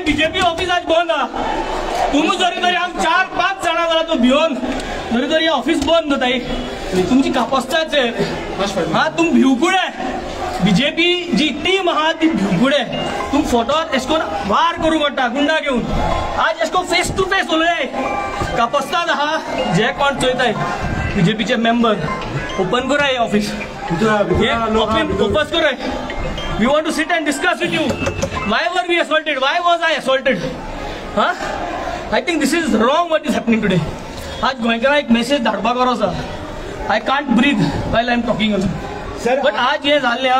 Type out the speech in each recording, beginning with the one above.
BJP office आज बंद आहा. तुमी जरी तरी हांग 4-5 जाणां जाला तो भिवन जरी तरी ऑफिस बंद जाताय. तुमची कापस्ताचेर हा तुम भिवकुडे बीजेपी जी टीम आहा ती भिवकुडे. तुम फोटोर एश कोन वार करूं पडटा गुंडा घेवन. आज एश कोन फेस टू फेस उलय कापस्ताद आहा जे कोण चोयताय बीजेपीचे मेंबर ओपन कराय ऑफिस ओपन कराय. We want to sit and discuss with you. Why were we assaulted? Why was I assaulted? Huh? I think this is wrong what is happening today. आज गोंयकारांक एक message धाडपाक गरज आसा. I can't breathe while I am talking also. Sir, but आज ये झाले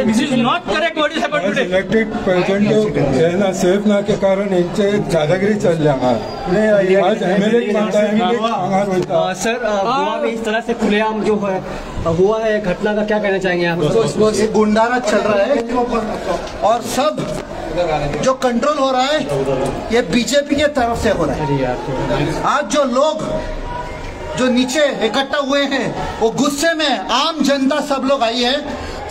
this is not correct what is happened today. Elected president ना सेफ ना के कारण यांचे दादागिरी चलल्या हांगा. आज एमएलए हांगा. सर, गोवा में इस तरह से खुलेआम जो है हुआ है घटना का क्या कहना चाहेंगे आप? ये गुंडाराज चल रहा है और सब जो कंट्रोल हो रहा है ये बीजेपी के तरफ से हो रहा है. आज जो लोग जो नीचे इकट्ठा हुए हैं वो गुस्से में आम जनता सब लोग आई है,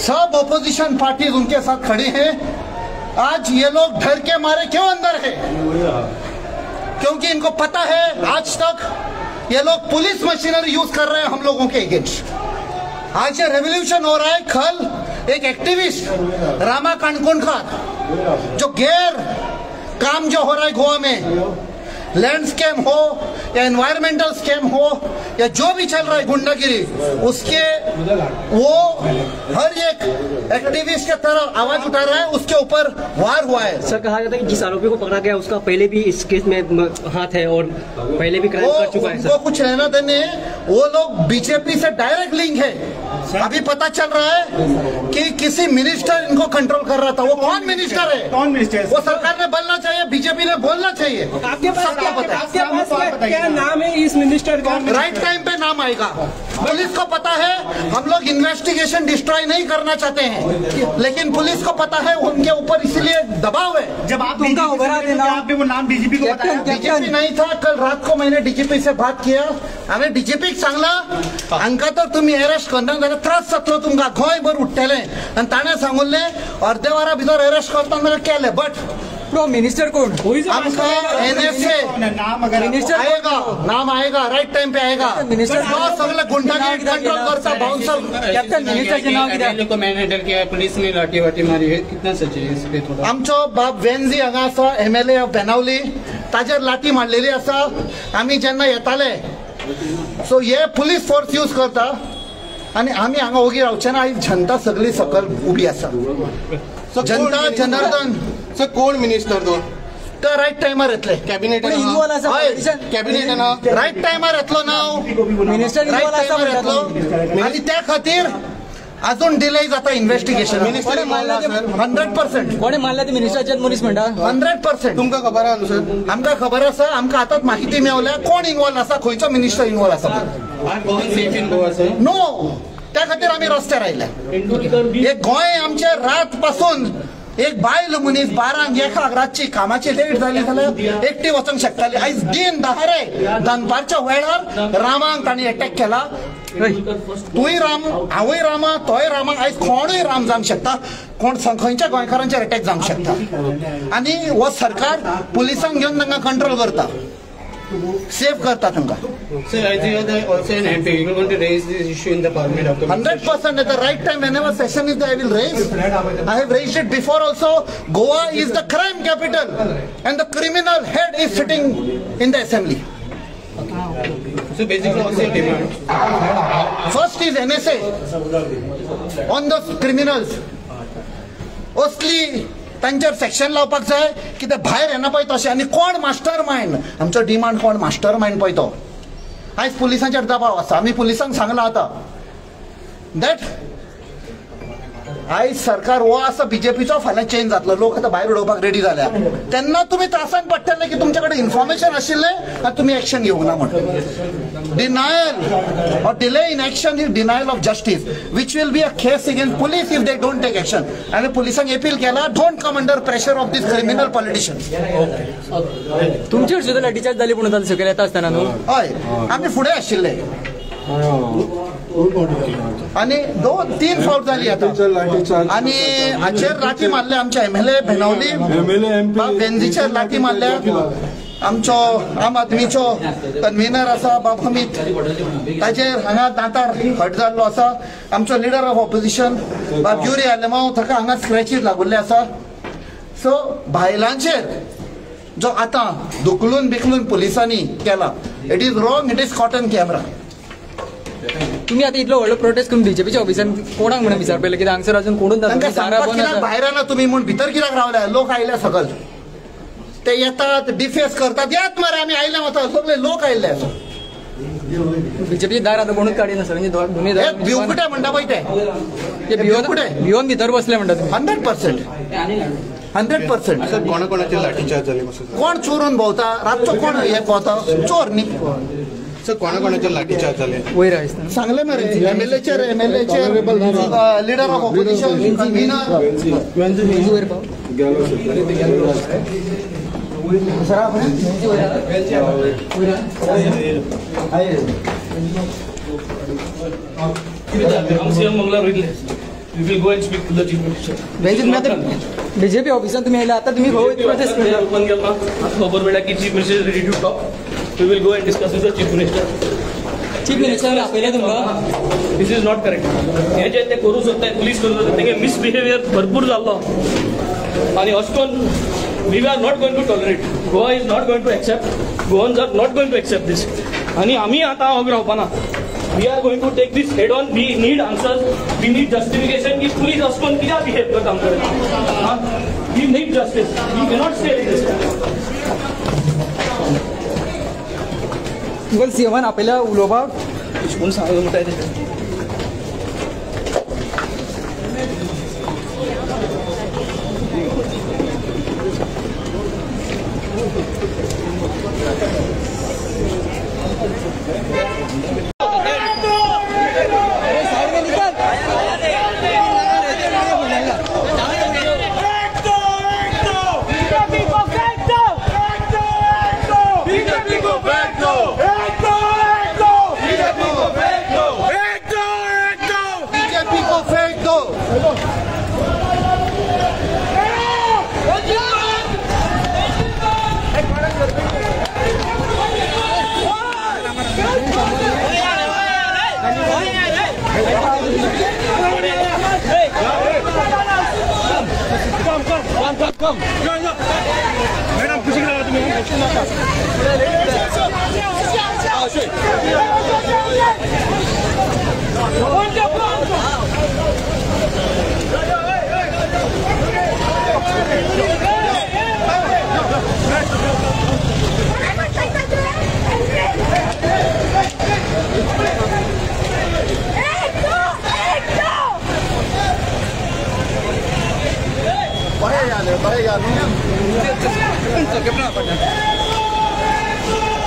सब ओपोजिशन पार्टीज उनके साथ खड़ी हैं. आज ये लोग डर के मारे क्यों अंदर है? क्योंकि इनको पता है आज तक ये लोग पुलिस मशीनरी यूज कर रहे हैं हम लोगों के अगेंस्ट. आज ये रेवोल्यूशन हो रहा है. कल एक एक्टिविस्ट रामा काणकोणकर जो गैर काम जो हो रहा है गोवा में, लैंड स्कैम हो या एनवायरमेंटल स्कैम हो या जो भी चल रहा है गुंडागिरी, उसके वो हर एक एक्टिविस्ट के तरह आवाज उठा रहा है, उसके ऊपर वार हुआ है. सर, कहा जाता है कि जिस आरोपी को पकड़ा गया उसका पहले भी इस केस में हाथ है और पहले भी क्राइम कर चुका है. उनको कुछ लेना देने, वो लोग बीजेपी से डायरेक्ट लिंक है. अभी पता चल रहा है कि किसी मिनिस्टर इनको कंट्रोल कर रहा था. वो कौन मिनिस्टर है? कौन मिनिस्टर? वो सरकार ने बोलना चाहिए, बीजेपी ने बोलना चाहिए. आपके पास क्या नाम है इस मिनिस्टर का? राइट टाइम पे नाम आएगा. पुलिस को पता है हम लोग इन्वेस्टिगेशन डिस्ट्रॉय नहीं करना चाहते हैं, लेकिन पुलिस को पता है उनके ऊपर इसलिए दबाव है. जब आप आपने वो नाम डीजीपी को बताया? डीजीपी नहीं था. कल रात को मैंने डीजीपी से बात किया. हांवें डीजीपीक सांगला हांकां तर तुमी अरेस्ट करना जाल्यार त्रास जातलो तुमकां, गोंयभर उठ्ठलें. आनी ताणें सांगुल्लें अर्दे वरा भितर अरेस्ट करता जाल्यार केलें. बट मिनिस्टर कौन? आमका एनएसए नाम मिनिस्टर आएगा, नाम आएगा, राइट टाइम पे आएगा. मिनिस्टर सगळे गुंडागिरी कंट्रोल करता बाउंसर. कैप्टन मिनिस्टर नाव कित्याक को मैन हैंडल किया, पुलिस ने लाठी वाठी मारी है, कितना सच है इस पे थोड़ा? आमचो बाब वेन्जी हांगा आसा, एमएलए ऑफ बेनावली, ताजेर लाठी मारलेली आसा. आमी जेन्ना येताले सो हे पुलीस फोर्स यूज करता आनी आमी हांगा ओगी रावचे ना. आयज जनता सगळी सकल उबी आसा. जनता जनार्दन. सर, कोण मिनिस्टर तो? तर राईट टायमार येतले. कॅबिनेट कॅबिनेट राईट टायमार येतलो नाव मिनिस्टर राईट टायमार येतलो. आनी त्या खातीर अजून डिले जाता इन्व्हेस्टिगेशन. 100%. कोणे मारला ते मिनिस्टराचेर मनीस म्हणटा? 100%. तुमकां खबर आहा न्हू सर? आमकां खबर आसा. आमकां आतांच माहिती मेवल्या कोण इन्वॉल्व आसा, खंयचो मिनिस्टर इन्वॉल्व आसा. नो, त्या खातीर आमी रस्त्यार आयल्या. हे गोंय आमचे रात पासून एक बायल मनीस 12-1 रातची कामाची लेट जाली जाल्यार एकटी वचोंक शकताली. आयज दिन दहारे दनपारच्या वेळार रामाक तांणी एटॅक केला. तूंय राम, हांवूय रामा, तोय रामा, आयज कोणूय राम जावंक शकता, कोण खंयच्या गोंयकारांचेर एटॅक जावंक शकता. आनी हो सरकार पुलिसांक घेवन तांकां कंट्रोल करता, सेफ करता तांकां. Sir, as you are also an MP, you are going to raise this issue in the parliament after 100% at the right time. Whenever session is there, I will raise. I have raised it before also. Goa is the crime capital and the criminal head is sitting in the assembly. So basically, what's your demand? First is NSA on the criminals. असली तांचेर section लावपाक जाय की ते भायर येना पळय तशें. आनी कोण मास्टर मायंड, आमचो डिमांड कोण मास्टर मायंड पळय तो. आयज पुलिसांचेर दबाव आसा. आमी पुलिसांक सांगलां आतां that आयज सरकार हो आसा बीजेपीचो, फाल्यां चेंज जातलो. लोक आतां भायर उडोवपाक रेडी जाल्या. तेन्ना तुमी त्रासान पडटले की तुमचे कडेन इन्फॉर्मेशन आशिल्लें आनी तुमी एक्शन घेवंक ना म्हणून. Denial or delay in action is denial of justice, which will be a case against police if they don't take action. And पुलिसांक अपील केला, don't come under pressure of this criminal politicians. तुमचेर सुद्दां लाठीचार्ज जाली म्हणून सकयल येता आसतना न्हू? हय, आमी फुडें आशिल्ले. आनी 2-3 फावट जाली आतां आनी हाचेर लाठी मारल्या आमच्या एमएलए बेनावली बेंजीचेर लाठी मारल्या. आमचो आम आदमीचो कन्व्हिनर आसा बाब अमित ताचेर हांगा दांतार हट जाल्लो आसा. आमचो लिडर ऑफ ऑपोजिशन बाब युरी आलेमाव ताका हांगा स्क्रॅचीस लागुल्ले आसा. सो बायलांचेर जो आतां धुकलून बिकलून पुलिसांनी केला, it is wrong, it is caught on camera. तुम्ही आता इतलो व्हडलो प्रोटेस्ट करून बीजेपीच्या ऑफिसान कोणाक म्हणून विचारपा येयले कित्याक हांगसर अजून कोणूच ना, भायर ना तुमी म्हूण भितर कित्याक रावल्या? लोक आयल्या सकल, ते येतात डिफेस करतात, येत मरे आमी आयले वता सगळे लोक आयले. बीजेपीचे दार आतां कोणूच काडिना सर, दोनूय दार भिवकुटे म्हणटा पळय ते भिवकुटे भिवन भितर बसले म्हणटा तुमी. 100% 100%. सर कोणा कोणाचे लाठीचार्ज जाले? कोण चोरून भोंवता रातचो, कोण हे भोंवता चोर न्ही. सर कोणा कोणाचे लाठीचार्ज जाले वयर आसता सांगले मरे एमएलएचेर, एमएलएचेर लिडर ऑफ ऑपोजिशन कन्व्हिनर वयर पाव बीजेपी ऑफिसान तुम्ही आयले आता तुम्ही प्रोटेस्ट खबर मेळ्ळा की chief minister ready to talk, we will go and discuss with the chief minister. Chief minister आपयले तुमकां? This is not correct. हे जे ते करूं सोदताय पुलीस करूं सोदता तेंगे मिसबिहेवियर भरपूर जाल्लो आनी अशें करून we are not going to tolerate. Goa is not going to accept, Goans are not going to accept this. आनी आमी आतां ओगी रावपाना. We are going to take this head on. We need answers, we need justification की police अशें करून कित्याक behave करता आमचे कडेन. We need justice, we cannot stay this. तुमकां सीएमान आपयल्या उलोवपाक? कोण सांगू म्हणटा तें.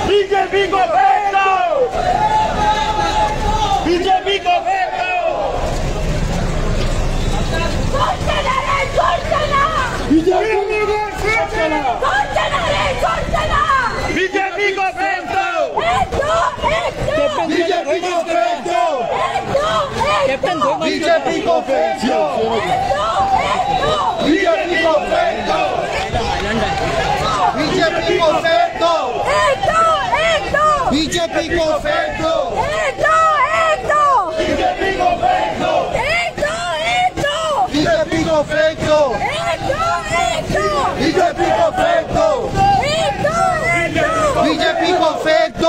बीजेपी को फेंक दो, बीजेपी को फेंक दो, बीजेपी को फेंक दो, बीजेपी को फेंक दो, बीजेपी को फेंक दो, बीजेपी को फेंक दो, बीजेपी को फेंक दो, बीजेपी को फेंक दो, बीजेपी को फेंक दो, बीजेपी को फेंक दो, बीजेपी को फेंक दो, बीजेपी को फेंक दो।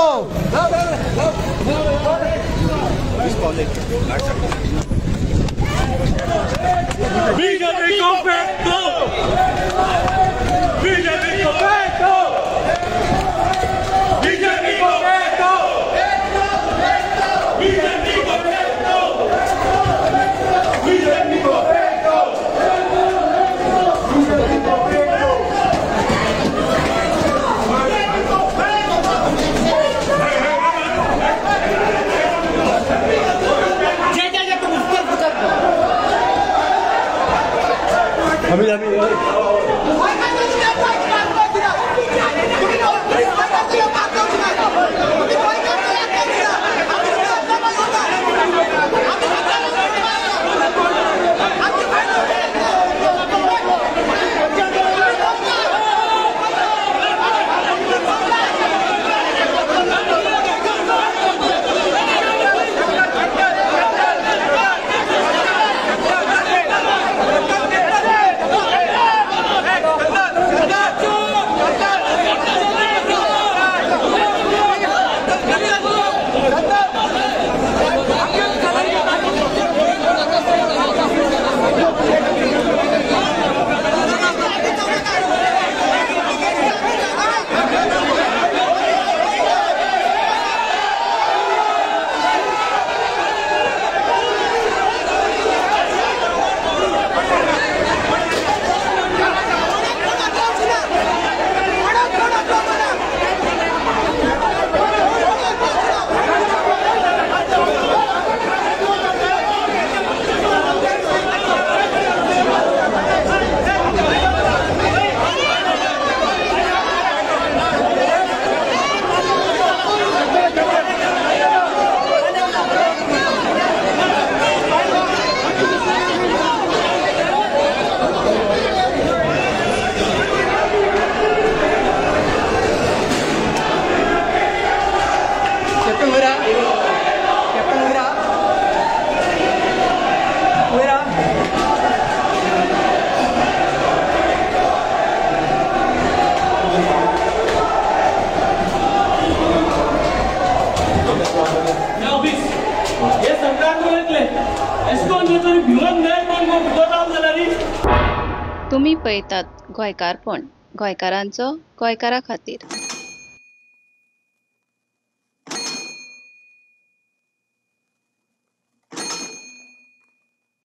बीजेपी को फेंक दो, बीजेपी को फेंक दो, बीजेपी को फेंक दो, बीजेपी को फेंक दो, बीजेपी को फेंक दो, बीजेपी को फेंक दो। लागले एशें करून तरी भिवन न्हय कोण भितर राव जाल्यार. तुमी पळयतात गोंयकारपण, गोंयकारांचो गोंयकारा खातीर.